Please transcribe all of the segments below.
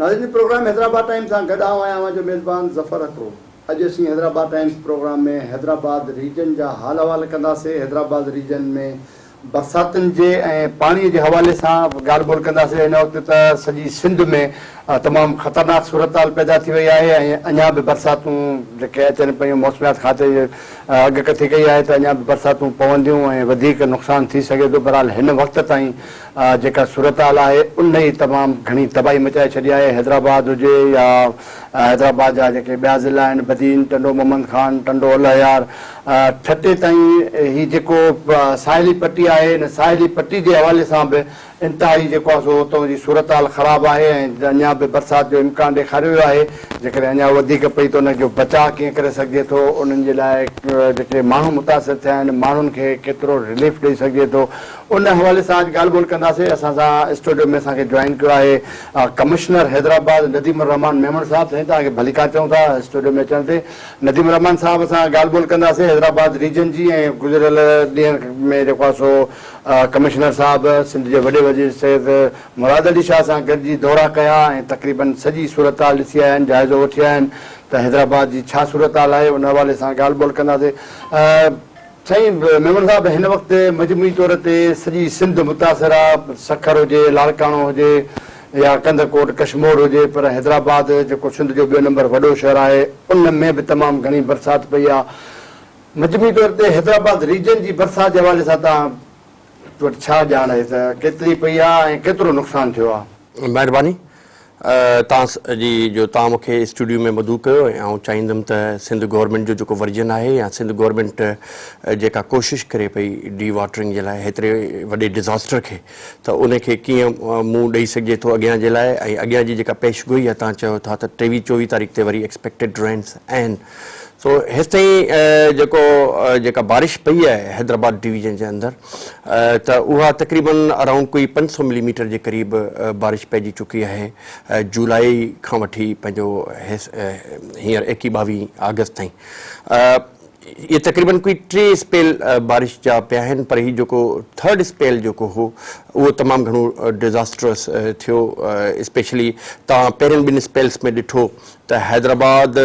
ناظرين programme Hyderabad times سان گڏ آئون آهيان اوهان جو ميزبان ظفر هڪڙو. اڄ اسين Hyderabad times program ۾ Hyderabad region جا حال احوال ڪنداسي، حيدرآباد ريجن ۾ برساتن جي ۽ پاڻي جي حوالي سان ڳالهه ٻولهه ڪنداسي، هن وقت ته سڄي سنڌ ۾ تمام خطرناڪ صورتحال پيدا ٿي وئي آهي ۽ اڃا به برساتون جيڪي اچن پيون موسميات کاتي اڳڪٿي ڪئي آهي ته اڃا به برساتون پونديون ۽ وڌيڪ نقصان ٿي سگهي ٿو بهرحال هن وقت تائين جيڪا صورتحال آهي ان ئي تمام گهڻي تباهي مچائي ڇڏي آهي حيدرآباد هجي يا حيدرآباد جا جيڪي ٻيا ضلعا آهن بدين، ٽنڊو محمد خان، ٽنڊو الهيار، ٺٽي تائين هي جيڪو ساحلي پٽي آهي ان ساحلي پٽي جي حوالي سان به انتهائي جيڪو آهي سو اتان جي صورتحال خراب آهي ۽ اڃا به برسات جو امڪان ڏيکاريو ويو آهي جيڪڏهن اڃا وڌيڪ پئي ته ان جو بچاء ڪيئن ڪري سگهجي ٿو انهن جي لاء جيڪي ماڻهو متاثر ٿيا آهن ماڻهن کي ڪيترو رليف ڏئي سگهجي ٿو ان حوالي سان اڄ ڳالهه ٻولهه ڪنداسين. اسان سان اسٽوڊيو ۾ اسان کي جوائن ڪيو آهي ڪمشنر حيدرآباد نديم الرحمان ميمڻ صاحب. سائين توهان کي ڀليڪار چئون ٿا اسٽوڊيو ۾ اچڻ تي. نديم الرحمان صاحب سان ڳالهه ٻولهه ڪنداسين حيدرآباد ريجن جي ۽ گذريل ڏينهن ۾ جيڪو آهي سو ڪمشنر صاحب سنڌ جي وڏي وزير سيد مراد علي شاهه سان گڏجي دورا ڪيا ۽ تقريبن سڄي صورتحال ڏسي آيا آهن جائزو وٺي آيا آهن ته حيدرآباد جي ڇا صورتحال آهي ان حوالي سان ڳالهه ٻولهه ڪنداسين. سائين ميمڻ صاحب هن وقت مجموعي طور تي سڄي سنڌ متاثر آ سکر هجي لاڙڪاڻو هجي يا ڪنڌڪوٽ ڪشمور هجي پر حيدرآباد جيڪو سنڌ جو ٻيو نمبر وڏو شهر آهي ان ۾ به تمام گهڻي برسات پئي آ مجموعي طور تي حيدرآباد ريجن جي برسات جي حوالي سان توهان وٽ ڇا ڄاڻ آهي ته ڪيتري پئي آ ۽ ڪيترو نقصان ٿيو آ؟ مهرباني توهان جي جو توهان مون کي اسٽوڊيو ۾ مدعو ڪيو ۽ آئون چاهيندم ته سنڌ گورنمينٽ جو جيڪو ورجن آهي يا سنڌ گورنمينٽ جيڪا ڪوشش ڪري پئي ڊي واٽرنگ جي لاء هيتري وڏي ڊزاسٽر کي ته ان کي ڪيئن منهن ڏئي سگهجي ٿو اڳيان جي لاء ۽ اڳيان جي جيڪا پيش گوئي آهي توهان چيو ٿا ته 23 24 تاريخ تي وري ايڪسپيڪٽيڊ رينس آهن سو هيستائين جيڪو جيڪا بارش پئي آهي حيدرآباد ڊويزن جي اندر ته اها تقريبن ارائونڊ ڪوئي 500 ملي ميٽر جي قريب بارش پئجي چڪي آهي جولاء کان وٺي پنهنجو هينئر ايڪيهه ٻاويهه آگسٽ تائين اهي تقريبن ڪوئي ٽي اسپيل بارش جا پيا آهن پر هي جيڪو ٿرڊ اسپيل جيڪو هو اهو تمام گهڻو ڊزاسٽرس ٿيو اسپيشلي توهان پهرين ٻن اسپيلس ۾ ڏٺو ته حيدرآباد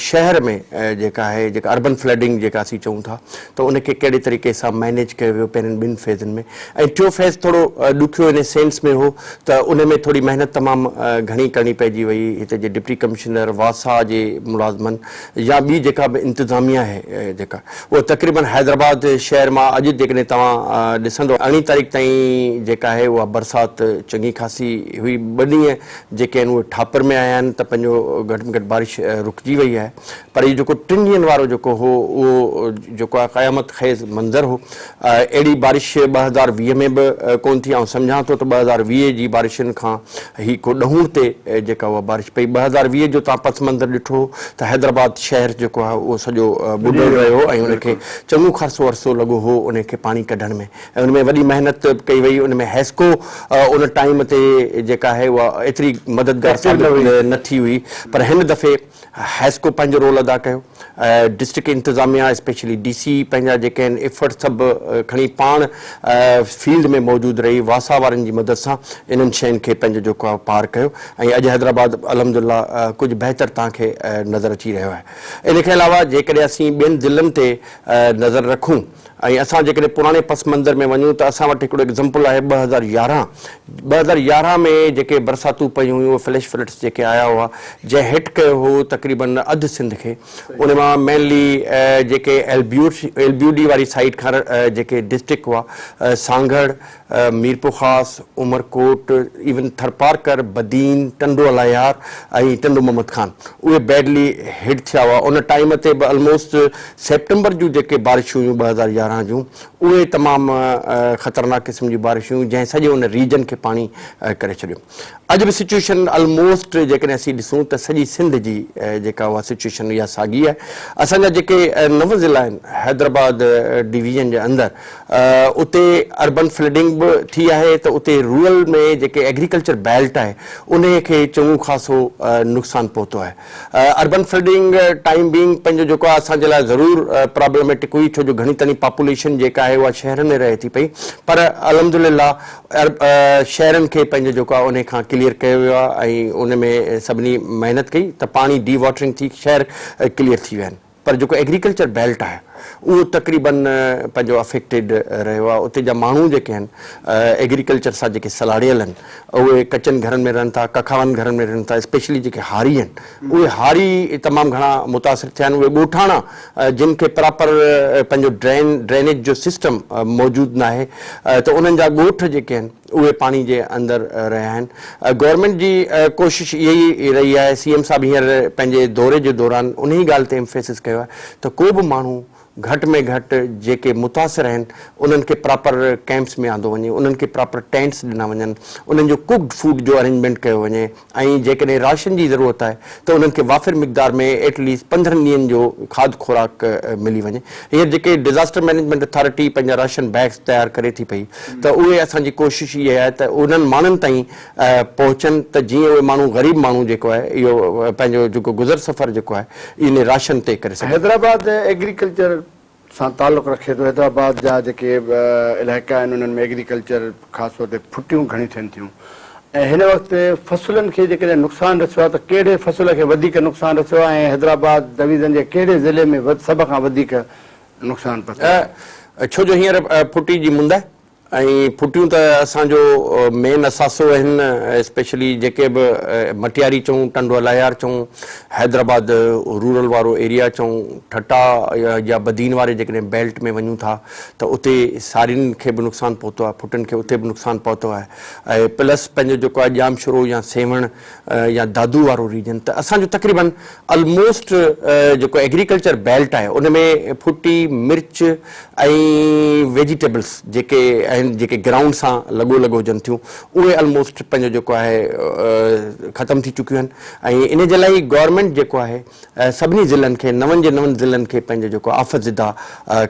شهر ۾ جيڪا آهي جيڪا اربن فلڊنگ جيڪا اسين چئون ٿا ته ان کي ڪهڙي طريقي سان مئنيج ڪيو ويو پهرين ٻن فيزن ۾ ۽ ٽيون فيز ٿورو ڏکيو ان سينس ۾ هو ته ان ۾ ٿوري محنت تمام گهڻي ڪرڻي پئجي وئي هتي جي ڊپٽي ڪمشنر واسا جي ملازمن يا ٻي جيڪا به انتظاميا آهي جيڪا اهو تقريبن حيدرآباد شهر مان اڄ جيڪڏهن توهان ڏسندو اڻيهه تاريخ تائين جيڪا آهي اها برسات چڱي خاصي هئي ٻه ڏينهن جيڪي آهن اهي ٺاپر ۾ آيا آهن ته پنهنجو گهٽ ۾ گهٽ بارش رڪجي وئي آهي پر هي جيڪو ٽن ڏينهن وارو جيڪو هو اهو جيڪو آهي قيامت خيز منظر هو اهڙي بارش 2020 ۾ به ڪون ٿي آئون سمجهان ٿو ته 2020 جي بارشن کان هي ڪو ڏهوڻ تي جيڪا اها بارش پئي 2020 جو تان پس منظر ڏٺو ته حيدرآباد شهر جيڪو آهي اهو سڄو ٻڏل رهيو ۽ ان کي چڱو خاصو عرصو لڳو هو ان کي پاڻي ڪڍڻ ۾ ۽ ان ۾ وڏي محنت به ڪئي وئي ان ۾ حيسڪو ان ٽائيم تي جيڪا آهي اها ايتري مددگار ثابت نه ٿي هئي پر هن دفعي حيسڪو پنهنجو رول ادا ڪيو ڊسٽرڪٽ انتظاميا اسپيشلي ڊي سي پنهنجا جيڪي آهن ايفرٽ سڀ کڻي پاڻ فيلڊ ۾ موجود رهي واسا وارن جي مدد سان انهن شين کي پنهنجو جيڪو آهي پار ڪيو ۽ اڄ حيدرآباد الحمدلله ڪجهه بهتر توهان کي نظر اچي رهيو آهي ان کان علاوه جيڪڏهن اسين ٻين ضلعن تي نظر رکون ۽ اسان جيڪڏهن پراڻي پس منظر ۾ وڃون ته اسان وٽ هڪڙو ايگزمپل آهي 2011 2011 ۾ جيڪي برساتون پيون هيون اهي فليش فلڊس جيڪي آيا هئا جنهن هٽ ڪيو هو تقريبن اڌ سنڌ کي ان مان مينلي جيڪي ايلبيوڊي واري سائيڊ کان جيڪي ڊسٽرڪٽ هئا سانگهڙ ميرپورخاص، عمرڪوٽ، ايون ٿرپارڪر، بدين، ٽنڊو الهيار ۽ ٽنڊو محمد خان اهي بيڊلي هٽ ٿيا هئا. ان ٽائيم تي به الموسٽ سيپٽمبر جون جيڪي بارشون هيون 2011 جون اهي تمام خطرناڪ قسم جون بارشون هيون جنهن سڄي ان ريجن کي پاڻي ڪري ڇڏيو. اڄ به سچوئيشن الموسٽ جيڪڏهن اسين ڏسون ته سڄي سنڌ جي جيڪا اها سچوئيشن اها ساڳي آهي. اسان جا جيڪي نو ضلعا آهن حيدرآباد ڊويزن جي اندر اتي اربن فلڊنگ به ٿي آهي ته اتي رورل ۾ جيڪي ايگريڪلچر بيلٽ آهي انهي کي چڱو خاصو نقصان پهتو آهي. اربن فلڊنگ ٽائيم بينگ پنهنجو جيڪو آهي اسان جي لاء. لاء ضرور پرابلميٽڪ هئي ڇو جو گهڻي تڻي پاپوليشن جيڪا آهي اها شهرن ۾ رهي ٿي پئي پر الحمدلله شهرن کي پنهنجو جيڪو آهي انهي کان ڪليئر ڪيو ويو آهي ۽ ان ۾ سڀني محنت ڪئي ته پاڻي ڊي واٽرنگ ٿي شهر ڪليئر ٿي ويا آهن پر جيڪو ايگريڪلچر بيلٽ آهي اهو تقريبن پنهنجو افيڪٽيڊ رهيو آهي اتي جا ماڻهو جيڪي آهن ايگريڪلچر سان جيڪي سلهاڙيل آهن اهي ڪچن گهرن ۾ رهن ٿا ڪکاون گهرن ۾ رهن ٿا اسپيشلي جيڪي هاري آهن اهي هاري تمام گهڻا متاثر ٿيا آهن اهي ڳوٺاڻا جن کي پراپر پنهنجو ڊرين ڊرينيج جو سسٽم موجود ناهي ته انهن جا ڳوٺ جيڪي آهن اهي پاڻي جي اندر رهيا آهن. گورنمينٽ جي ڪوشش اها ئي رهي آهي، سي ايم صاحب هينئر پنهنجي دوري جي دوران انهي ڳالهه تي ايمفيسس ڪيو آهي ته ڪو به ماڻهو گهٽ ۾ گهٽ جيڪي متاثر آهن انهن کي پراپر ڪئمپس ۾ آندو وڃي، انهن کي پراپر ٽينٽس ڏنا وڃن، انهن جو ڪوڪڊ فوڊ جو ارينجمينٽ ڪيو وڃي ۽ جيڪڏهن راشن جي ضرورت آهي ته انهن کي وافر مقدار ۾ ايٽ ليسٽ 15 ڏينهن جو کاڌ خوراڪ ملي وڃي. هينئر جيڪي ڊزاسٽر مئنيجمينٽ اٿارٽي پنهنجا راشن بيگس تيار ڪري ٿي پئي ته اهي اسان جي ڪوشش اها آهي ته انهن ماڻهن تائين پهچن ته جيئن اهي ماڻهو غريب ماڻهو جيڪو آهي اهو پنهنجو جيڪو گذر سفر جيڪو آهي ان راشن تي ڪري سگهن. حيدرآباد ايگريڪلچر سان تعلق رکي ٿو، حيدرآباد جا جيڪي علائقا آهن انهن ۾ ايگريڪلچر خاص طور تي ڦٽيون گهڻيون ٿين ٿيون ۽ هن وقت فصلن کي جيڪڏهن نقصان رسيو آهي ته ڪهڙي فصل کي وڌيڪ نقصان رسيو آهي ۽ حيدرآباد ڊويزن جي ڪهڙي ضلعي ۾ سڀ کان وڌيڪ نقصان پهتو آهي؟ ڇو جو هينئر ڦٽي جي مند آهي ۽ ڦٽيون ته اسان جو مين اثاثو آهن اسپيشلي جيڪي به مٽياري چئون ٽنڊو الهيار چئون حيدرآباد رورل وارو ايريا چئون ٺٽا يا بدين واري جيڪڏهن بيلٽ ۾ وڃون ٿا ته اتي سارين کي به نقصان پهتو آهي ڦٽين کي اتي به نقصان پهتو آهي ۽ پلس پنهنجو جيڪو آهي ڄامشورو يا سيوهڻ يا دادو وارو ريجن ته اسان جو تقريبن الموسٽ جيڪو ايگريڪلچر بيلٽ آهي ان ۾ ڦٽي مرچ ۽ ويجيٽيبلس جيڪي آهن جيڪي گرائونڊ سان لڳو لڳ هجن ٿيون اهي الموسٽ پنهنجو جيڪو آهي ختم ٿي چڪيون آهن ۽ ان جي لاء گورنمينٽ جيڪو آهي سڀني ضلعن کي نون جي نون ضلعن کي پنهنجو جيڪو آفت زده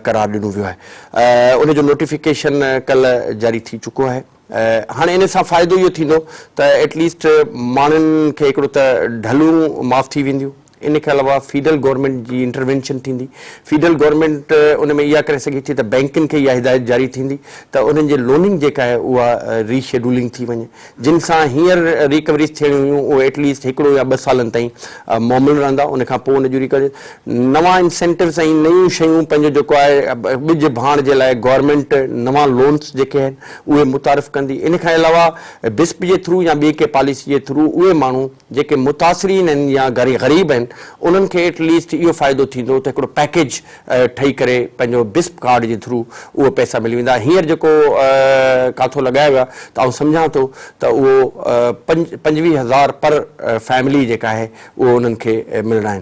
قرار ڏنو ويو آهي ان جو نوٽيفڪيشن ڪلهه جاري ٿي چڪو آهي. هاڻي ان سان فائدو اهو ٿيندو ته ايٽ ليسٽ ماڻهن کي هڪڙو ته ڍلون معاف ٿي وينديون ان کان علاوه فيڊرل گورنمينٽ جي انٽروينشن ٿيندي فيڊرل گورنمينٽ ان ۾ اها ڪري سگهي ٿي ته بئنڪن کي اها هدايت جاري ٿيندي ته انهن جي لوننگ جيڪا آهي اها ري شيڊولنگ ٿي وڃي جن سان هينئر ريڪوريز ٿيڻيون هيون اهي ايٽ ليسٽ هڪڙو يا ٻه سالن تائين معمول رهندا ان کان پوء ان جون ريڪوريز نوان انسينٽوز ۽ نيون شيون پنهنجو جيڪو آهي ٻج ڀاڻ جي لاء گورنمينٽ نوان لونس جيڪي آهن اهي متعارف ڪندي ان کان علاوه بسپ جي ٿرو يا ٻي ڪنهن پاليسي جي ٿرو اهي ماڻهو جيڪي متاثرين آهن يا غريب آهن انهن کي ايٽ ليسٽ اهو فائدو ٿيندو ته هڪڙو پيڪيج ٺهي ڪري پنهنجو بسپ ڪارڊ جي ٿرو اهو پئسا ملي ويندا هينئر جيڪو ڪاٿو لڳايو ويو آهي ته آئون سمجهان ٿو ته اهو 25,000 پر فيملي جيڪا آهي اهو انهن کي ملڻا آهن.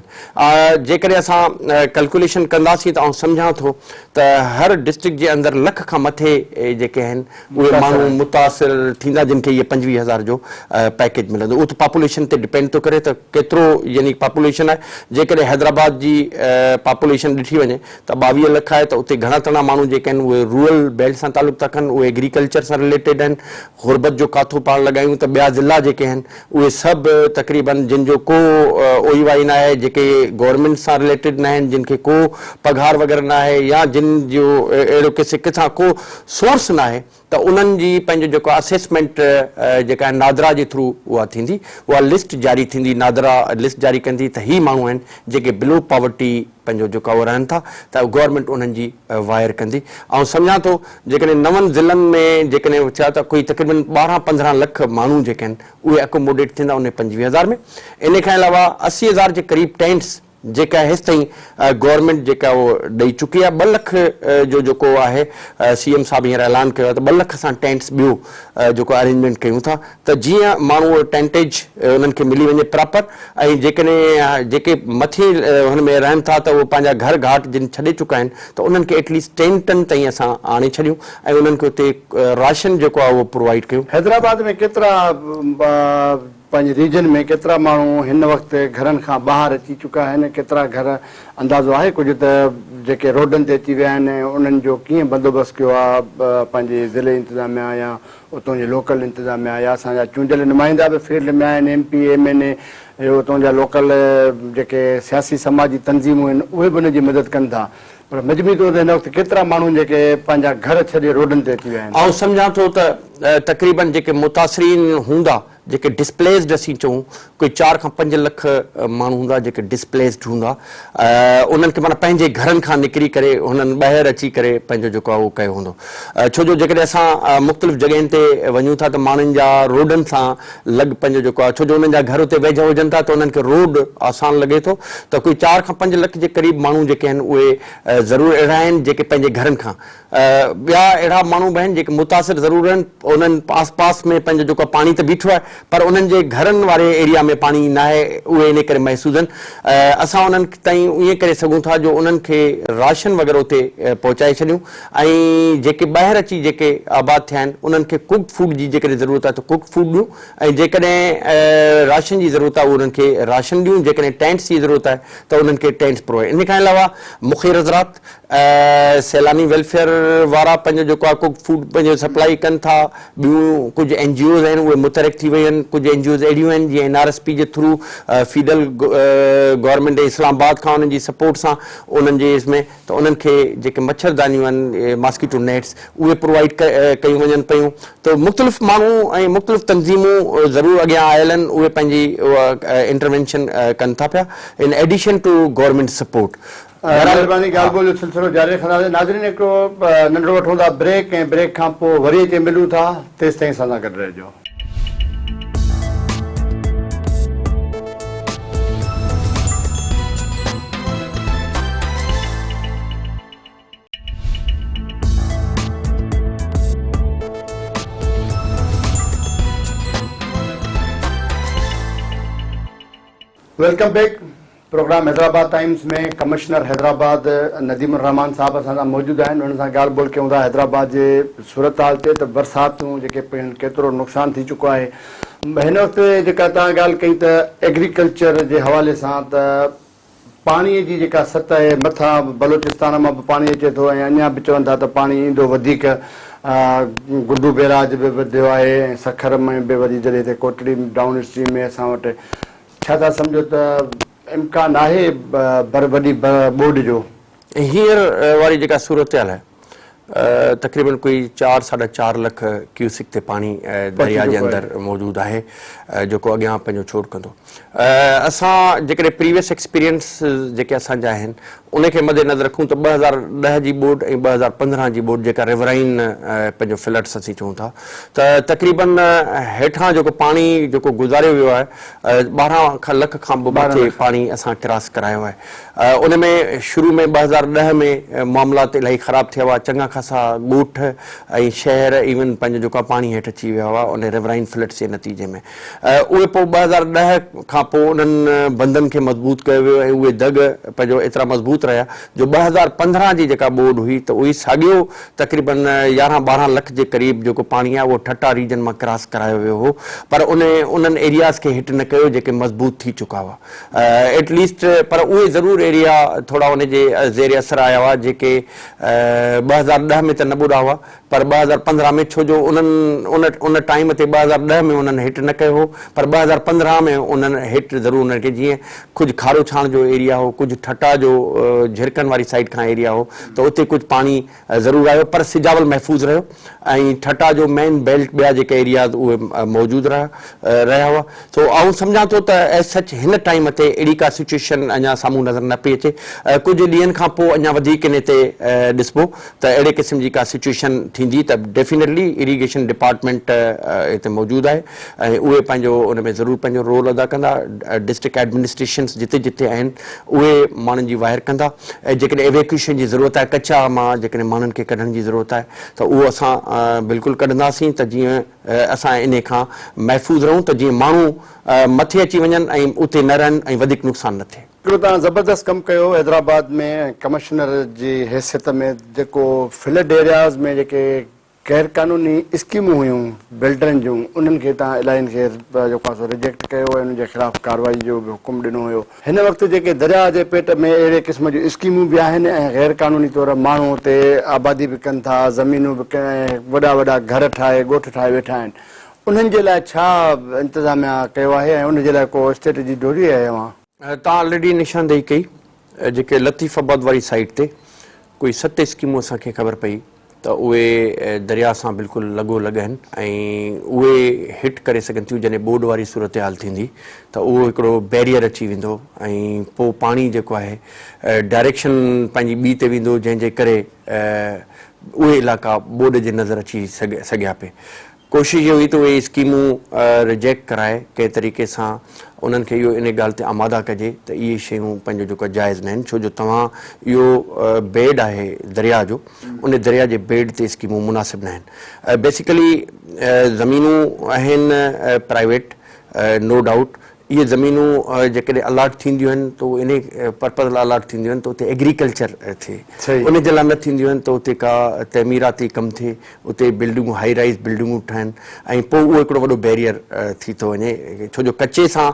جيڪڏهن اسان ڪلڪوليشن ڪنداسين ته آئون سمجهان ٿو ته هر ڊسٽرڪٽ جي اندر لک کان مٿي جيڪي آهن اهي ماڻهو متاثر ٿيندا جن کي اهي 25,000 جو پيڪيج ملندو. اهو ته پاپوليشن تي ڊپينڊ ٿو ڪري ته ڪيترو يعني پاپوليشن آهي. جيڪڏهن حيدرآباد جي پاپوليشن ڏٺي وڃي ته 22 لک آهي ته اتي گهڻا تڻا ماڻهو جيڪي آهن اهي رورل بيلٽ سان تعلق ٿا رکن، اهي ايگريڪلچر سان رليٽيڊ آهن. غربت جو ڪاٿو پاڻ لڳايون ته ٻيا ضلعا جيڪي آهن اهي سڀ تقريبن جن جو ڪو اوئي وائي ناهي، جيڪي گورنمينٽ سان رليٽيڊ ناهن، جن کي ڪو پگهار وغيره ناهي يا جن جو اهڙو ڪسي ڪٿان ڪو سورس ناهي ته انهن جي پنهنجو جيڪو اسيسمينٽ جيڪا آهي نادرا جي ٿرو اها ٿيندي، اها لسٽ جاري ٿيندي، نادرا لسٽ جاري ڪندي ته هي ماڻهو آهن جيڪي بلو پاورٽي پنهنجو جيڪو آهي رهن ٿا ته گورنمينٽ انهن جي واهر ڪندي. آئون سمجهان ٿو جيڪڏهن نون ضلعن ۾ جيڪڏهن ٿيا ته ڪوئي تقريبن 12 15 لک ماڻهو جيڪي آهن اهي اڪوموڊيٽ ٿيندا انهي 25,000 ۾. ان کان علاوه 80,000 جي قريب ٽينٽس جيڪا هيستائين گورنمينٽ جيڪا اهو ڏئي چڪي آهي 2 لک جو جيڪو آهي سي ايم صاحب هينئر اعلان ڪيو آهي ته 2 لک اسان ٽينٽس ٻيو جيڪو ارينجمينٽ ڪيون ٿا ته جيئن ماڻهو ٽينٽيج انهن کي ملي وڃي پراپر ۽ جيڪڏهن جيڪي مٿي هن ۾ رهن ٿا ته اهي پنهنجا گهر گهاٽ جن ڇڏي چڪا آهن ته انهن کي ايٽليسٽ ٽينٽن تائين اسان آڻي ڇڏيون ۽ انهن کي اتي راشن جيڪو آهي اهو پرووائيڊ ڪيون. حيدرآباد ۾ ڪيترا پنهنجي ريجن ۾ ڪيترا ماڻهو هن وقت گهرن کان ٻاهر اچي چڪا آهن ڪيترا گهر اندازو آهي ڪجهه ته جيڪي روڊن تي اچي ويا آهن ۽ انهن جو ڪيئن بندوبست ڪيو آهي پنهنجي ضلعي انتظاميا يا اتون جي لوڪل انتظاميا يا اسان جا چونڊيل نمائندا به فيلڊ ۾ آهن M P M N A اتون جا لوڪل جيڪي سياسي سماجي تنظيمون آهن اهي به ان جي مدد ڪن ٿا پر مجموعي طور تي هن وقت ڪيترا ماڻهو جيڪي پنهنجا گهر ڇڏي روڊن تي اچي ويا آهن. آئون سمجهان ٿو ته تقريبن جيڪي متاثرين هوندا جيڪي ڊسپليسڊ اسين چئون ڪوئي چار کان پنج لک ماڻهو هوندا جيڪي ڊسپليسڊ هوندا انهن کي معنيٰ پنهنجي گهرن کان نڪري ڪري هنن ٻاهر اچي ڪري پنهنجو جيڪو آهي اهو ڪيو هوندو ڇو جو جيڪڏهن اسان مختلف جڳهين تي وڃون ٿا ته ماڻهن جا روڊن سان لڳ پنهنجو جيڪو آهي ڇو جو انهن جا گهر اتي ويجها هجن ٿا ته انهن کي روڊ آسان لڳي ٿو ته ڪوئي چار کان پنج لک جي قريب ماڻهو جيڪي آهن اهي ضرور اهڙا آهن جيڪي پنهنجي گهرن کان ٻيا اهڙا ماڻهو به آهن جيڪي متاثر ضرور آهن انهن آس پاس ۾ پنهنجو جيڪو پاڻي ته بيٺو آهي پر انهن جي گهرن واري ايريا ۾ پاڻي ناهي اهي انهي ڪري محسوس آهن اسان انهن تائين ائين ڪري سگهون ٿا جو انهن کي راشن وغيره اتي پهچائي ڇڏيون ۽ جيڪي ٻاهر اچي جيڪي آباد ٿيا آهن انهن کي ڪوڪڊ فوڊ جي جيڪڏهن ضرورت آهي ته ڪوڪڊ فوڊ ڏيون ۽ جيڪڏهن راشن جي ضرورت آهي انهن کي راشن ڏيون جيڪڏهن ٽينٽس جي ضرورت آهي ته انهن کي ٽينٽس پرووائيڊ ان کان علاوه مخير حضرات سيلاني ويلفيئر وارا پنهنجو جيڪو آهي ڪوڪڊ فوڊ پنهنجو سپلائي ڪن ٿا ٻيون ڪجهه اين جي اوز آهن اهي متحرڪ ٿي ويون آهن ڪجهه اين جي اوز اهڙيون آهن جيئن اين آر ايس پي جي ٿرو فيڊل گورنمينٽ اسلام آباد کان انهن جي سپورٽ سان انهن جي اس ۾ ته انهن کي جيڪي مڇر دانيون آهن ماسڪيٽو نيٽس اهي پرووائيڊ ڪيون وڃن پيون ته مختلف ماڻهو ۽ مختلف تنظيمون ضرور اڳيان آيل آهن اهي پنهنجي اها انٽروينشن ڪن ٿا پيا in addition to government support. بهرحال مهرباني ڳالهه ٻولهه جو سلسلو جاري رکنداسين ناظرين هڪڙو ننڍڙو وٺون ٿا بريڪ ۽ بريڪ کان پوء وري اچي ملون ٿا تيستائين اسان سان گڏ رهجو. Welcome back programme Hyderabad Times ۾ commissioner Hyderabad Nadeem ur Rehman صاحب اسان سان موجود آهن انهن سان ڳالهه ٻولهه ڪيون ٿا حيدرآباد جي صورتحال تي ته برساتون جيڪي پيون ڪيترو نقصان ٿي چڪو آهي هن وقت جيڪا توهان ڳالهه ڪئي ته ايگريڪلچر جي حوالي سان ته پاڻي جي جيڪا سطح آهي مٿان بلوچستان مان به پاڻي اچي ٿو ۽ اڃا به چون ٿا ته پاڻي ايندو وڌيڪ گڊو بيراج به وڌيو آهي ۽ سکر ۾ به وري جڏهن هتي ڪوٽڙي ڊائون اسٽريم ۾ اسان وٽ ڇا ٿا سمجهو ته امڪان آهي بر وڏي ٻوڏ جو؟ هينئر واري جيڪا صورتحال آهي تقريبن ڪوئي چار ساڍا چار لک ڪيوسڪ تي پاڻي درياء جي اندر موجود آهي جيڪو اڳيان پنهنجو ڇوڙ ڪندو. اسان جيڪڏهن پريويس ايڪسپيرينس جيڪي اسان جا آهن ان کي مد نظر رکون ته 2010 جي ٻوڏ ۽ 2015 جي ٻوڏ جيڪا ريورائن پنهنجو فلڊس اسين چئون ٿا ته تقريبن هيٺان جيڪو پاڻي جيڪو گذاريو ويو آهي 12 لک کان به مٿي پاڻي اسان ڪراس ڪرايو آهي ان ۾ شروع ۾ 2010 ۾ معاملات الاهي خراب ٿيا هئا چڱا خاصا ڳوٺ ۽ شهر ايون پنهنجو جيڪو پاڻي هيٺ اچي ويا هئا ان ريورائن فلڊس جي نتيجي ۾ اهي پوء 2010 کان پوء انهن بندن کي مضبوط ڪيو ويو ۽ اهي دڳ پنهنجو ايترا مضبوط رهيا جو 2015 جي جيڪا ٻوڏ هئي ته اهي ساڳيو تقريبن يارهن ٻارهن لک جي قريب جيڪو پاڻي آهي اهو ٺٽا ريجن مان ڪراس ڪرايو ويو هو پر ان انهن ايرياز کي هٽ نه ڪيو جيڪي مضبوط ٿي چڪا هئا ايٽ ليسٽ پر اهي ضرور ايريا ٿورا ان جي زير اثر آيا هئا جيڪي 2010 ۾ ته نه ٻڏا هئا پر 2015 ۾ ڇو جو انهن ان ان ٽائيم تي 2010 ۾ انهن هٽ نه ڪيو هو پر 2015 ۾ انهن هٽ ضرور انهن کي جيئن ڪجهه کارو ڇاڻ جو ايريا هو ڪجهه ٺٽا جو جهرڪن واري سائيڊ کان ايريا هو ته اتي ڪجهه پاڻي ضرور آيو پر سجاول محفوظ رهيو ۽ ٺٽا جو مين بيلٽ ٻيا جيڪي ايرياز اهي موجود رهيا رهيا هئا سو آئون سمجهان ٿو ته ايز سچ هن ٽائيم تي اهڙي ڪا سچوئيشن اڃا سامهون نظر نه پئي اچي ڪجهه ڏينهن کان پوء اڃا وڌيڪ انهي تي ڏسبو ته اهڙي قسم جي ڪا سچوئيشن ٿيندي ته ڊيفينيٽلي اريگيشن ڊپارٽمينٽ هتي موجود آهي ۽ اهي پنهنجو ان ۾ ضرور پنهنجو رول ادا ڪندا ڊسٽرڪٽ ايڊمنسٽريشنس جتي جتي آهن اهي ماڻهن جي واهر ڪندا ۽ جيڪڏهن ايويڪيوشن جي ضرورت آهي ڪچا مان جيڪڏهن ماڻهن کي ڪڍڻ جي ضرورت آهي ته اهو اسان بلڪل ڪڍنداسين ته جيئن اسان انهي کان محفوظ رهون ته جيئن ماڻهو مٿي اچي وڃن ۽ اتي نه رهن ۽ وڌيڪ نقصان نه ٿئي. هڪڙو توهان زبردست ڪم ڪيو حيدرآباد ۾ ڪمشنر جي حيثيت ۾ جيڪو فلڊ ايرياز ۾ جيڪي غير قانوني اسڪيمون هيون بلڊرن جون انهن کي توهان الاهين کي جيڪو آهي سو ريجيڪٽ ڪيو ۽ انهن جي خلاف ڪارروائي جو به حڪم ڏنو هيو. هن وقت جيڪي درياء جي پيٽ ۾ اهڙي قسم جون اسڪيمون به آهن ۽ غير قانوني طور ماڻهو اتي آبادي به ڪن ٿا زمينون به ۽ وڏا وڏا گهر ٺاهي ڳوٺ ٺاهي ويٺا آهن انهن جي لاء ڇا انتظاميا ڪيو آهي ۽ ان جي لاء ڪو اسٽريٽجي جوڙي آهي اوهان؟ توهان آلريڊي نشاندهي ڪئي جيڪي لطيف آباد واري سائيٽ تي ڪوئي ست اسڪيمون اسان کي خبر پئي ته اهي درياء سان بلڪل لڳو لڳ آهن ۽ اهي هٽ ڪري سگهن ٿيون جڏهن ٻوڏ واري صورتحال ٿيندي ته اهو هڪڙو بيريئر اچي ويندو ۽ پوء پاڻي جيڪو آهي ڊائريڪشن پنهنجي ٻي تي ويندو جنهن جي ڪري اهي علائقا ٻوڏ جي نظر اچي سگهيا پئي. ڪوشش اهو هئي ته اهي اسڪيمون ريجيڪٽ ڪرائي ڪنهن طريقي سان انهن کي اهو ان ڳالهه تي آماده ڪجي ته اهي شيون پنهنجو جيڪو جائز ناهن ڇو جو توهان اهو بيڊ آهي درياء جو ان درياء جي بيڊ تي اسڪيمون مناسب ناهن بيسيڪلي زمينون آهن پرائيويٽ نو ڊائوٽ اهي زمينون جيڪڏهن الاٽ ٿينديون آهن ته اهي انهي پرپز لاء الاٽ ٿينديون آهن ته اتي ايگريڪلچر ٿئي ان جي لاء نه ٿينديون آهن ته اتي ڪا تعميراتي ڪم ٿئي اتي بلڊنگون هائي رائز بلڊنگون ٺهن ۽ پوء اهو هڪڙو وڏو بيريئر ٿي ٿو وڃي ڇو جو ڪچي سان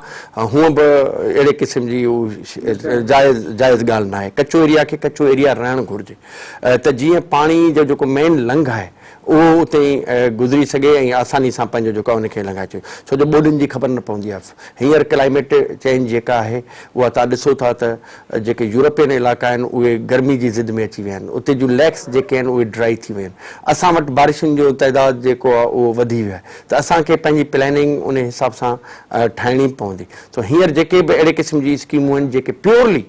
هونء به اهڙي قسم جي جائز جائز ڳالهه ناهي ڪچو ايريا کي ڪچو ايريا رهڻ گهرجي ته جيئن پاڻي جو جيڪو مين لنگهه آهي اهو اتي ئي گذري سگهي ۽ آساني سان پنهنجو جيڪو آهي ان کي لنگهائي ڇڏي ڇو جو ٻوڏن جي خبر نه پوندي آهي هينئر ڪلائميٽ چينج جيڪا آهي اها توهان ڏسو ٿا ته جيڪي يورپين علائقا آهن اهي گرمي جي ضد ۾ اچي ويا آهن اتي جون ليڪس جيڪي آهن اهي ڊرائي ٿي ويون آهن اسان وٽ بارشن جو تعداد جيڪو آهي اهو وڌي ويو آهي ته اسان کي پنهنجي پلاننگ ان حساب سان ٺاهڻي پوندي ته هينئر جيڪي به اهڙي قسم جي اسڪيمون آهن جيڪي پيورلي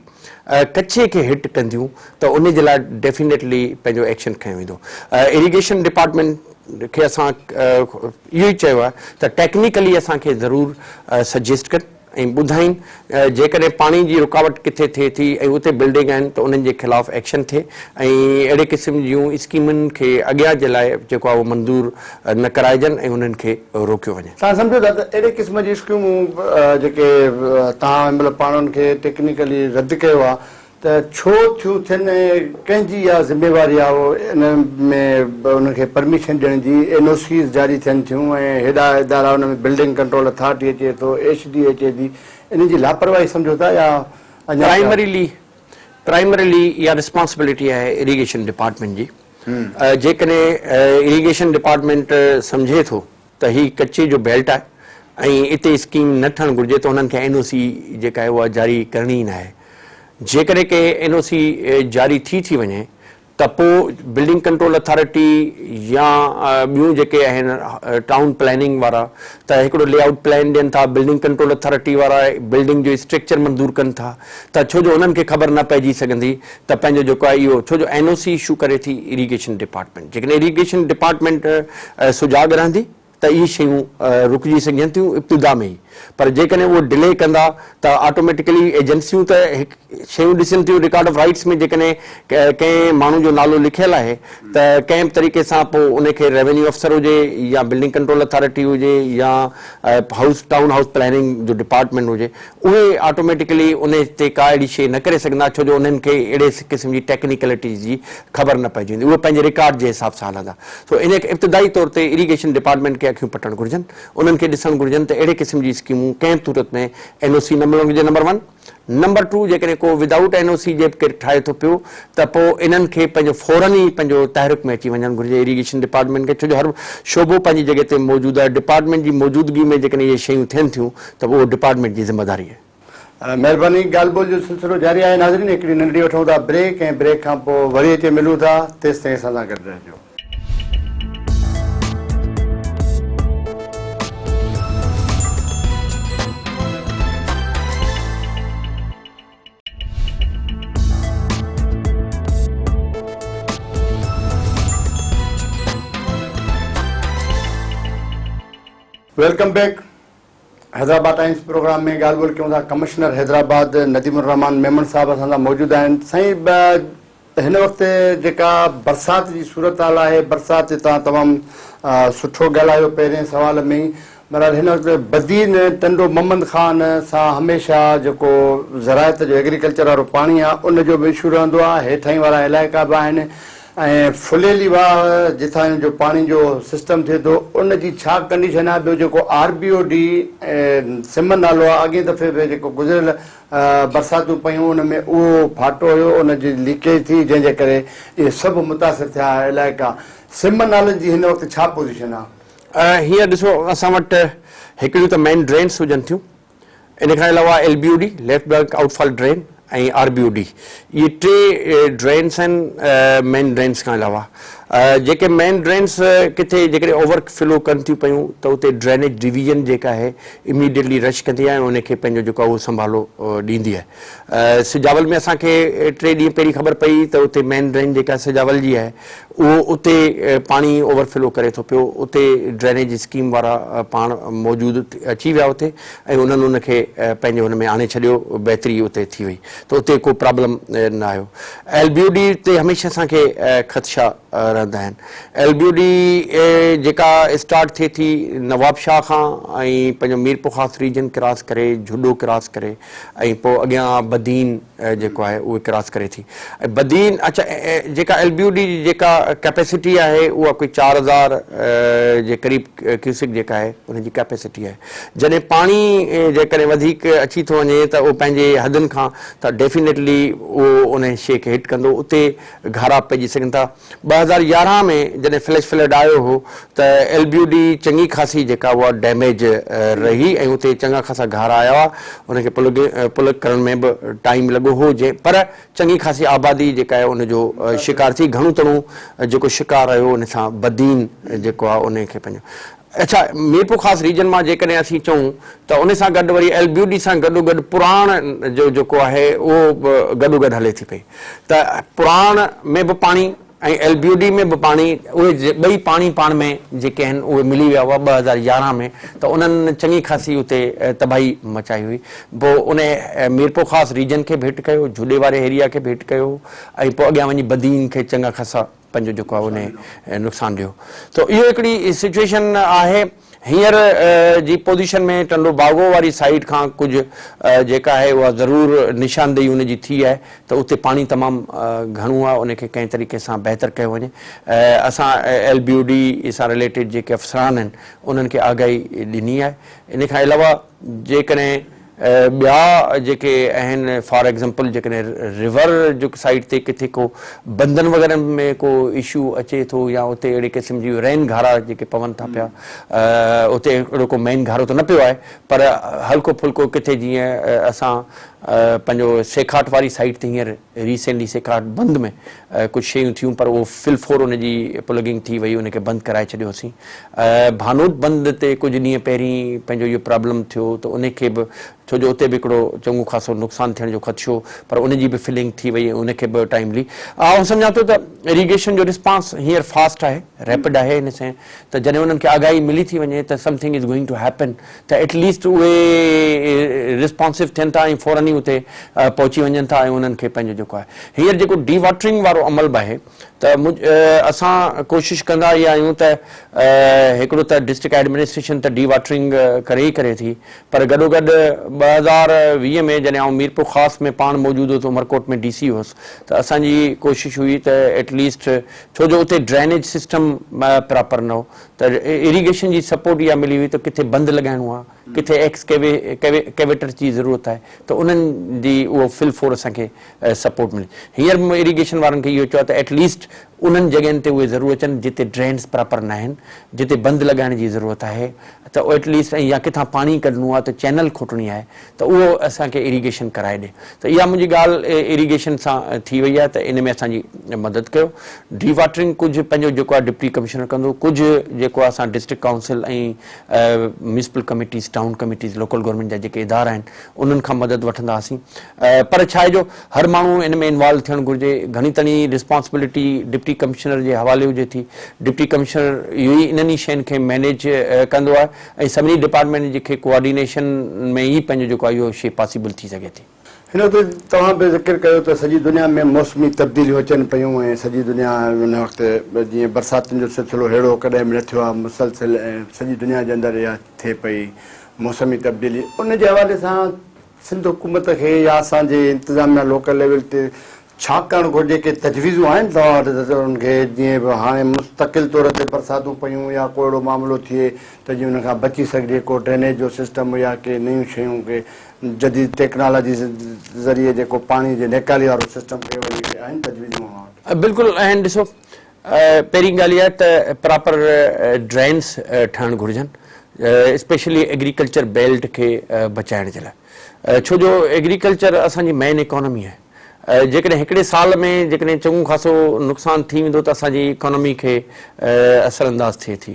ڪچي کي هٽ ڪنديون ته ان جي لاء ڊيفينيٽلي پنهنجو ايڪشن کنيو ويندو. اريگيشن ڊپارٽمينٽ کي اسان اهو ئي چيو آهي ته ٽيڪنيڪلي اسان کي ضرور سجيسٽ ڪن ۽ ٻڌائين جيڪڏهن پاڻي جي رڪاوٽ ڪٿي ٿئي ٿي ۽ اتي بلڊنگ آهن ته انهن جي خلاف ايڪشن ٿئي ۽ اهڙي قسم جون اسڪيمن کي اڳيان جي لاء جيڪو آهي اهو منظور نه ڪرائجن ۽ انهن کي روڪيو وڃي. توهان سمجهو ٿا ته اهڙي قسم جون اسڪيمون جيڪي توهان هن مهل پاڻ انهن کي ٽيڪنيڪلي رد ڪيو آهي ته ڇو ٿيون ٿين ۽ ڪنهن جي اها ذميواري آهي ان ۾ انهن کي پرميشن ڏيڻ جي اين او سيز جاري ٿين ٿيون ۽ هيڏا ادارا ان ۾ بلڊنگ ڪنٽرول اٿارٽي اچي ٿو ايڇ ڊي اي اچي ٿي انهن جي لاپرواهي سمجهو ٿا يا اڃا پرائمريلي پرائمريلي اها ريسپانسبلٽي آهي اريگيشن ڊپارٽمينٽ جي جيڪڏهن اريگيشن ڊپارٽمينٽ سمجهي ٿو ته هي ڪچي جو بيلٽ آهي ۽ اتي اسڪيم نه ٺهڻ گهرجي ته انهن کي اين او سي جيڪا آهي اها جاري ڪرڻي ئي ناهي. جيڪڏهن ڪي اين او سي جاري ٿي ٿي وڃي ته پوء بلڊنگ ڪنٽرول اٿارٽي يا ٻيون جيڪي آهن ٽائون پلاننگ وارا ته هڪڙو لي آئوٽ پلان ڏين ٿا بلڊنگ ڪنٽرول اٿارٽي وارا بلڊنگ جو اسٽرڪچر منظور ڪن ٿا ته ڇو جو انهن کي خبر نه پئجي سگهندي ته پنهنجو جيڪو آهي اهو ڇو جو اين او سي اشو ڪري ٿي اريگيشن ڊپارٽمينٽ جيڪڏهن اريگيشن ڊپارٽمينٽ سجاڳ رهندي ته اهي شيون رڪجي سگهجن ٿيون ابتدا ۾ ئي پر جيڪڏهن اهو ڊلي ڪندا ته آٽوميٽيڪلي ايجنسيون ته هڪ شيون ڏسن ٿيون رڪارڊ آف رائٽس ۾ جيڪڏهن ڪنهن ماڻهو جو نالو لکيل آهي ته ڪنهن به طريقي سان پوء ان کي ريونيو افسر هجي يا بلڊنگ ڪنٽرول اٿارٽي هجي يا هائوس ٽائون هائوس پلاننگ جو ڊپارٽمينٽ هجي اهي آٽوميٽيڪلي انهي تي ڪا اهڙي شيء نه ڪري سگهندا ڇو جو انهن کي اهڙي قسم جي ٽيڪنيڪلٽيز جي خبر نه پئجي ويندي اهي پنهنجي رڪارڊ جي حساب سان هلندا سو انهي ابتدائي طور تي اريگيشن ڊپارٽمينٽ کي اکيون پٽڻ گهرجن انهن کي ڏسڻ گهرجن ته اهڙي قسم جي اسڪيمون ڪنهن به صورت ۾ اين او سي نه ملڻ گهرجي نمبر ون نمبر ٽو جيڪڏهن ڪو ودائوٽ اين او سي جي به ڪير ٺاهي ٿو پيو ته پوء انهن کي پنهنجو فورن ئي پنهنجو تحرڪ ۾ اچي وڃڻ گهرجي اريگيشن ڊپارٽمينٽ کي ڇو جو هر شعبو پنهنجي جڳهه تي موجود آهي ڊپارٽمينٽ جي موجودگي ۾ جيڪڏهن اهي شيون ٿين ٿيون ته پوء اهو ڊپارٽمينٽ جي ذميواري آهي. مهرباني ڳالهه ٻولهه جو سلسلو جاري آهي ناظرين هڪڙي ننڍڙي وٺون ٿا بريڪ ۽ بريڪ کان پوء وري اچي ملون ٿا تيستائين اسان سان گڏ رهجو. Welcome back Hyderabad Times programme ۾ ڳالهه ٻولهه ڪيون ٿا ڪمشنر حيدرآباد نديم الرحمان ميمڻ صاحب اسان سان موجود آهن سائين هن وقت جيڪا برسات جي صورتحال آهي برسات تي توهان تمام سٺو ڳالهايو پهرين سوال ۾ ئي بهرحال هن وقت بدين ٽنڊو محمد خان سان هميشه جيڪو زراعت جو ايگريڪلچر وارو پاڻي آهي ان جو به اشو رهندو آهي هيٺائين وارا علائقا به آهن. ۽ ڦليلي واهه جتان جو پاڻي جو سسٽم ٿئي ٿو ان جي ڇا ڪنڊيشن آهي ٻيو جيڪو آر بي او ڊي سم نالو آهي اڳئين دفعي به جيڪو گذريل برساتون پيون ان ۾ اهو ڦاٽو هيو ان جي ليڪيج ٿي جنهن جي ڪري اهي سڀ متاثر ٿيا علائقا سم نالن جي هن وقت ڇا پوزيشن آهي؟ هينئر ڏسو اسان وٽ هڪڙيون ته مين ڊرينس هجن ٿيون ان کان علاوه L B O D, left bank outfall drain, ۽ R B O D اهي ٽي ڊرينس آهن مين ڊرينس کان علاوه جيڪي مين ڊرينس ڪٿي جيڪڏهن اوور فلو ڪن ٿيون پيون ته اتي ڊرينيج ڊويزن جيڪا آهي اميڊيٽلي رش ڪندي آهي ۽ ان کي پنهنجو جيڪو آهي اهو سنڀالو ڏيندي آهي سجاول ۾ اسان کي ٽي ڏينهن پهرين خبر پئي ته اتي مين ڊرين جيڪا سجاول جي آهي اهو اتي پاڻي اوور فلو ڪري ٿو پيو اتي ڊرينيج اسڪيم وارا پاڻ موجود اچي ويا اتي ۽ انهن ان کي پنهنجي ان ۾ آڻي ڇڏيو بهتري اتي ٿي وئي ته اتي ڪو پرابلم نه آيو ايل بي او ڊي تي هميشه اسان کي خدشا رهندا آهن ايل بي او ڊي جيڪا اسٽارٽ ٿئي ٿي نواب شاهه کان ۽ پنهنجو ميرپورخاص ريجن ڪراس ڪري جهڏو ڪراس ڪري ۽ پوء اڳيان بدين جيڪو آهي اهي ڪراس ڪري ٿي ۽ بدين اڇا جيڪا ايل بي او ڊي جي جيڪا ڪيپيسٽي آهي اها ڪوئي 4000 جي قريب ڪيوسڪ جيڪا آهي ان جي ڪيپيسٽي آهي جڏهن پاڻي جيڪڏهن وڌيڪ اچي ٿو وڃي ته اهو پنهنجي حدن کان ته ڊيفينيٽلي اهو ان شي کي هٽ ڪندو اتي گهارا پئجي سگهن ٿا 2011 ۾ جڏهن فليش فلڊ آيو هو ته ايل بي او ڊي چڱي خاصي جيڪا اها ڊيميج رهي ۽ اتي چڱا خاصا گهارا آيا هئا ان کي پلگ پلگ ڪرڻ ۾ به ٽائيم لڳو هو جنهن پر چڱي خاصي آبادي جيڪا آهي ان جو شڪار ٿي گهڻو تڻو جيڪو شڪار رهيو ان سان بدين جيڪو آهي ان کي پنهنجو اڇا ميرپورخاص ريجن مان جيڪڏهن اسين چئون ته ان سان گڏ وري ايل بي او ڊي سان گڏو گڏ پراڻ جو جيڪو آهي اهو به گڏو گڏ هلي ٿي پئي ته پراڻ ۾ به پاڻي ۽ ايل بي او ڊي ۾ به پاڻي اهي ٻئي پاڻي پاڻ ۾ جيڪي آهن اهي ملي ويا هئا 2011 ۾ ته انهن چڱي خاصي اتي تباهي مچائي هئي پوء ان ميرپورخاص ريجن کي به هٽ ڪيو جهڏي واري ايريا کي به هٽ ڪيو ۽ پوء اڳيان وڃي بدين کي چڱا خاصا پنهنجو جيڪو آهي انهي نقصان ڏيو ته اهو هڪڙي سچويشن آهي هينئر جي پوزيشن ۾ ٽنڊو باگو واري سائيڊ کان ڪجهه جيڪا آهي اها ضرور نشاندهي ان جي ٿي آهي ته اتي پاڻي تمام گهڻو آهي ان کي ڪنهن طريقي سان بهتر ڪيو وڃي اسان ايل بي او ڊي سان رليٽيڊ جيڪي افسران آهن انهن کي آگاهي ڏني آهي ان کان علاوه جيڪڏهن ٻيا جيڪي آهن فار ايگزامپل جيڪڏهن ريور جو سائيڊ تي ڪٿي ڪو بندن وغيره ۾ ڪو اشو اچي ٿو يا اتي اهڙي قسم جي رين گهارا جيڪي پون ٿا پيا اتي اهڙو ڪو مين گهارو ته نه پيو آهي پر هلڪو ڦلڪو ڪٿي جيئن اسان پنهنجو سيکاٽ واري سائيڊ تي هينئر ريسينٽلي سيکاٽ بند ۾ ڪجهه شيون ٿيون پر اهو فل فور ان جي پلگنگ ٿي وئي ان کي بند ڪرائي ڇڏيوسين ڀانوت بند تي ڪجهه ڏينهن پهرين پنهنجو اهو پرابلم ٿيو ته ان کي به ڇو جو اتي به هڪڙو چڱو خاصو نقصان ٿيڻ جو خدشو هو پر ان جي به فلنگ ٿي وئي ۽ ان کي به ٽائيملي آئون سمجهان ٿو ته اريگيشن جو رسپانس هينئر فاسٽ آهي ريپڊ آهي ان سين ته جڏهن انهن کي آگاهي ملي ٿي وڃي ته something is going to happen ته ايٽ ليسٽ اهي رسپانسو ٿين ٿا ۽ فورن ئي اتي پهچي وڃن ٿا ۽ انهن کي پنهنجو جيڪو آهي هينئر جيڪو ڊي واٽرنگ وارو عمل به آهي ته اسان ڪوشش ڪندا ئي آهيون ته هڪڙو ته ڊسٽرڪٽ ايڊمنسٽريشن ته ڊي واٽرنگ ڪري ئي ڪري ٿي پر گڏوگڏ 2020 ۾ جڏهن آئون ميرپورخاص ۾ پاڻ موجود هوس عمرڪوٽ ۾ ڊي سي هوس ته اسان جي ڪوشش هئي ته ايٽ ليسٽ ڇو جو اتي ڊرينيج سسٽم پراپر نه هو ته اريگيشن جي سپورٽ اها ملي هئي ته ڪٿي بند لڳائڻو آهي ڪٿي ايڪس ڪيويٽر جي ضرورت آهي ته انهن جي اهو فل فور اسان کي سپورٽ ملي. هينئر به مون اريگيشن وارن کي اهو چيو آهي ته ايٽ ليسٽ انهن جڳهين تي اهي ضرور اچن جتي ڊرينس پراپر ناهن، جتي بند لڳائڻ جي ضرورت آهي ته ايٽ ليسٽ ۽ يا ڪٿان پاڻي ڪڍڻو آهي ته چينل کوٽڻي آهي ته اهو اسان کي اريگيشن ڪرائي ڏي ته اها منهنجي ڳالهه اريگيشن سان ٿي وئي آهي ته ان ۾ اسان جي مدد ڪيو. ڊي واٽرنگ ڪجهه پنهنجو جيڪو آهي ڊپٽي ڪمشنر ڪندو ڪجهه جيڪو آهي اسان district council ۽ municipal committees, town committees, local government جا جيڪي ادارا آهن انهن کان مدد وٺنداسين پر ڇا آهي جو هر ماڻهو ان ۾ انوالو ٿيڻ گهرجي گهڻي تڻي رسپانسبلٽي ڊپٽي ڪمشنر جي حوالي هجي ٿي ڊپٽي ڪمشنر اهو ئي انهن ئي شين کي مينيج ڪندو آهي ۽ سڀني ڊپارٽمينٽ جي کي ڪوآرڊينيشن ۾ ئي پنهنجو جيڪو آهي اهو شي پاسيبل ٿي سگهي ٿي. هن وقت توهان به ذڪر ڪيو ته سڄي دنيا ۾ موسمي تبديليون اچن پيون ۽ سڄي دنيا هن وقت جيئن برساتن جو سلسلو ههڙو ڪڏهن به نه ٿيو آهي مسلسل ۽ سڄي دنيا جي اندر اها ٿئي پئي موسمي تبديلي ان جي حوالي سان سنڌ حڪومت کي يا اسان جي انتظاميا لوڪل ليول تي ڇا ڪرڻ گهرجي؟ ڪي تجويزون آهن توهان وٽ ته انهن کي جيئن به هاڻي مستقل طور تي برساتون پيون يا ڪو اهڙو معاملو ٿئي ته جيئن انهن کان بچي سگهجي ڪو ڊرينيج جو سسٽم يا ڪي نيون شيون ڪي جديد ٽيڪنالاجي ذريعي جيڪو پاڻي جي نيڪالي وارو سسٽم ڪيو وڃي ڪي آهن تجويزون اوهان وٽ؟ بلڪل آهن ڏسو پهرين ڳالهه اها ته پراپر ڊرينس ٺهڻ گهرجن اسپيشلي ايگريڪلچر بيلٽ کي بچائڻ جي لاء ڇو جو ايگريڪلچر اسان جي مين اڪانومي آهي جيڪڏهن هڪڙي سال ۾ جيڪڏهن چڱو خاصو نقصان ٿي ويندو ته اسان جي اڪانومي کي اثر انداز ٿئي ٿي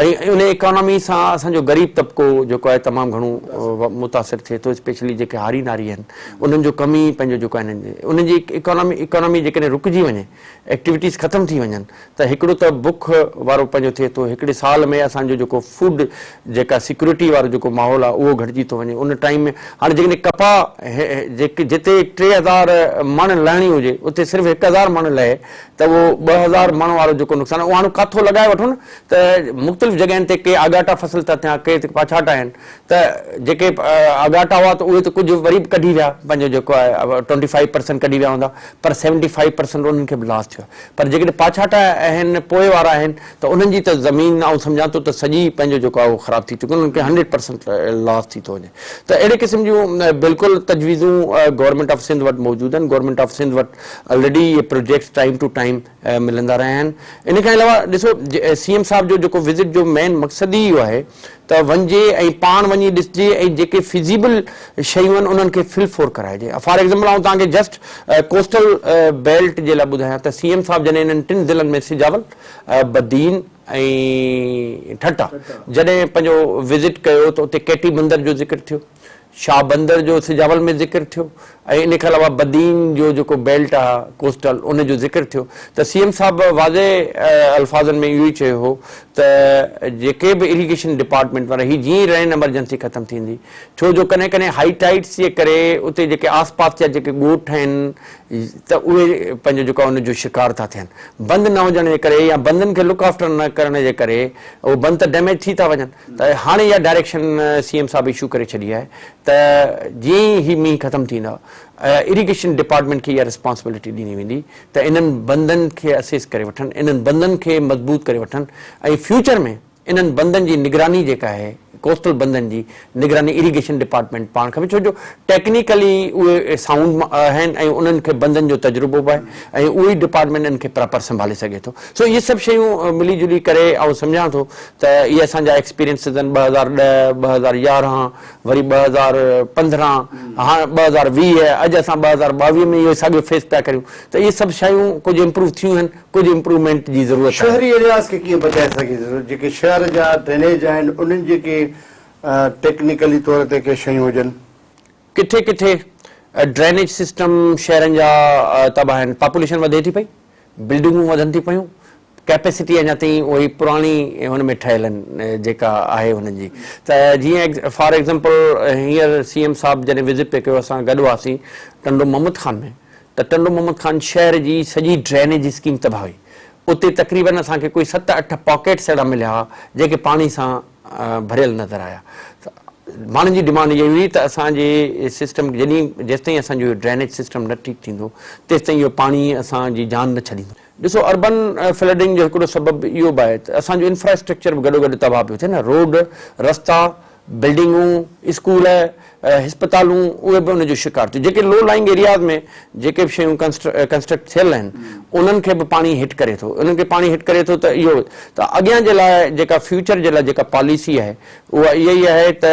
۽ ان اڪانومي سان اسان جو غريب طبقو جيڪو آهي تمام گهڻو متاثر ٿئي ٿو اسپيشلي جيڪي هاري ناري آهن انهن جو ڪم ئي پنهنجو جيڪو آهي انهن جي اڪانومي اڪانومي جيڪڏهن رڪجي وڃي ايڪٽيوٽيز ختم ٿي وڃن ته هڪڙو ته بک وارو پنهنجو ٿئي ٿو هڪڙي سال ۾ اسان جو جيڪو فوڊ جيڪا سيڪيورٽي وارو جيڪو ماحول آهي اهو گهٽجي ٿو وڃي ان ٽائيم ۾ هاڻي جيڪڏهن ڪپاهه جيڪي جتي 3000 مڻ لهڻي هجي اتي صرف 1000 مڻ لهي ته اهو 2000 مڻ وارو جيڪو نقصان آهي اهو هاڻي ڪاٿو لڳائي وٺو نه ته مختلف جڳهين تي ڪي آڳاٽا فصل ٿا ٿيا ڪي پاڇاٽا آهن ته جيڪي آڳاٽا هئا ته اهي ته ڪجهه وري به ڪڍي ويا پنهنجو جيڪو آهي ٽوئنٽي فائيو پرسنٽ ڪڍي ويا هوندا پر سيونٽي فائيو پرسنٽ انهن کي به لاس ٿيو آهي پر جيڪڏهن پاڇاٽا آهن پوء وارا آهن ته انهن جي ته زمين آئون سمجهان ٿو ته سڄي پنهنجو جيڪو آهي اهو خراب ٿي چڪو انهن کي هنڊريڊ پرسنٽ لاس ٿي ٿو وڃي ته اهڙي قسم جون بلڪل تجويزون گورنمينٽ آف سنڌ وٽ موجود آهن گورنمينٽ آف سنڌ وٽ الريڊي اهي پروجيڪٽس ٽائيم ٽو ٽائيم ملندا رهيا آهن ان کان علاوه ڏسو سي ايم صاحب جو جيڪو وزٽ جو مين مقصد ئي اهو آهي ته وڃجي ۽ پاڻ وڃي ڏسجي ۽ جيڪي فزيبل شيون آهن انهن کي فل فور ڪرائجي فار ايگزامپل آئون توهان کي جسٽ ڪوسٽل بيلٽ جي لاء ٻڌايان ته سي ايم صاحب جڏهن انهن ٽن ضلعن ۾ سجاول بدين ۽ ٺٽا جڏهن پنهنجو وزٽ ڪيو ته اتي ڪيٽي بندر جو ذڪر ٿيو شاهه بندر جو سجاول ۾ ذڪر ٿيو ۽ ان کان علاوه بدين جو جيڪو بيلٽ آ ڪوسٽل ان جو ذڪر ٿيو ته سي ايم صاحب واضح الفاظن ۾ اهو ئي چيو هو ته جيڪي به اريگيشن ڊپارٽمينٽ وارا هي جيئن ئي رين ايمرجنسي ختم ٿيندي ڇو جو ڪڏهن ڪڏهن هائي ٽائيڊس جي ڪري اتي جيڪي آس پاس جا جيڪي ڳوٺ آهن ته اهي پنهنجو جيڪو آ ان جو شڪار ٿا ٿين بند نه هجڻ جي ڪري يا بندن کي لڪ آفٽر نه ڪرڻ جي ڪري اهي بند ته ڊيميج ٿي ٿا وڃن ته هاڻي اها ڊائريڪشن سي ايم صاحب اشو ڪري ڇڏي آهي ته جيئن ئي هي مينهن ختم ٿيندا اريگيشن ڊپارٽمينٽ کي اها رسپانسبلٽي ڏني ويندي ته انهن بندن کي اسيس ڪري وٺن انهن بندن کي مضبوط ڪري وٺن ۽ فيوچر ۾ انهن بندن جي نگراني جيڪا آهي ڪوسٽل بندن جي نگراني اريگيشن ڊپارٽمينٽ پاڻ کڻي ڇو جو ٽيڪنيڪلي اهي سائونڊ آهن ۽ انهن کي بندن جو تجربو به آهي ۽ اهو ئي ڊپارٽمينٽ انهن کي پراپر سنڀالي سگهي ٿو سو اهي سڀ شيون ملي جلي ڪري آئون سمجهان ٿو ته اهي اسان جا ايڪسپيرينسز آهن 2010، 2011 وري 2015 هاڻ 2020 اڄ اسان 2022 ۾ اهو ئي ساڳيو فيس پيا ڪريون ته اهي سڀ شيون ڪجهه امپروو ٿيون آهن ڪجهه امپروومينٽ جي ضرورت آهي. شهري ايرياز کي ڪيئن بچائي سگهجي ٿو جيڪي شهر جا ڊرينيج آهن انهن جي ڪي ٽيڪنيڪلي طور تي ڪي شيون هجن. ڪٿي ڪٿي ڊرينيج سسٽم شهرن جا تباهه آهن پاپوليشن وڌي ٿي پئي بلڊنگون وڌن ٿي پيون ڪيپيسٽي اڃا تائين اهي پراڻي هن ۾ ٺهيل آهن جيڪا آهي هنن جي ته جيئن فار ايگزامپل هينئر سي ايم صاحب جڏهن وزٽ پئي ڪيو اسان گڏ هئاسين ٽنڊو محمد خان ۾ ته ٽنڊو محمد خان شهر جي سڄي ڊرينيج اسڪيم تباهه هئي اتي تقريبن اسان کي ڪوئي ست اٺ پاڪيٽس اهڙا مليا ها جيڪي پاڻي سان ڀريل نظر آيا ماڻهن جي ڊمانڊ اها هئي ته اسان جي سسٽم جڏهن جيستائين اسان جو ڊرينيج سسٽم نه ٺيڪ ٿيندو تيستائين اهو پاڻي اسان جي جان نه ڇڏيندو. ڏسو اربن فلڊنگ جو هڪڙو سبب اهو به آهي ته اسان جو انفراسٽرڪچر به گڏو گڏ تباهه پيو ٿئي نه روڊ رستا بلڊنگون اسڪول هسپتالون اهي به ان جو شڪار ٿيون جيڪي لو لائنگ ايرياز ۾ جيڪي به شيون ڪنسٽرڪٽ ٿيل آهن انهن کي به پاڻي هٽ ڪري ٿو انهن کي پاڻي هٽ ڪري ٿو ته اهو ته اڳيان جي لاء جيڪا فيوچر جي لاء جيڪا پاليسي آهي اها اها ئي آهي ته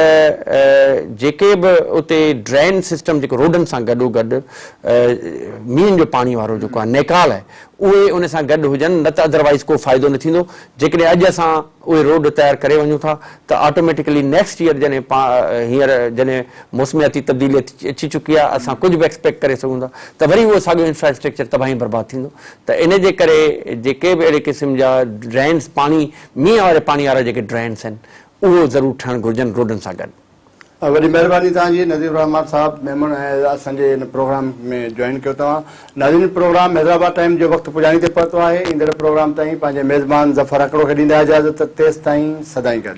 جيڪي به اتي ڊرين سسٽم جيڪو روڊن سان گڏو گڏ مينهن جو پاڻي وارو جيڪو آهي نيڪال آهي اهي ان سان گڏ هجن نه ته ادروائيز ڪو فائدو نه ٿيندو جيڪڏهن اڄ اسان اهي روڊ تيار ڪري وڃون ٿا ته آٽوميٽيڪلي نيڪسٽ ييئر جڏهن هينئر جڏهن موسمياتي تبديلي اچي چڪي آهي اسان ڪجهه به ايڪسپيڪٽ ڪري سگهون ٿا ته وري اهو ساڳيو انفراسٽرڪچر تباهي برباد ٿيندو ته ان جي ڪري جيڪي به اهڙي قسم جا ڊرينس پاڻي مينهن واري پاڻي وارا جيڪي ڊرينس آهن اهو ضرور ٺهڻ گهرجن روڊن سان گڏ. وڏي مهرباني توهان جي نذير الرحمان صاحب ميمڻ ۽ اسان جي هن پروگرام ۾ جوائن ڪيو توهان. ناظرين پروگرام حيدرآباد ٽائيم جو وقت پڄاڻي تي پهتو آهي ايندڙ پروگرام تائين پنهنجي ميزبان ظفر هڪڙو کي ڏيندا اجازت تيستائين سدائين گڏ.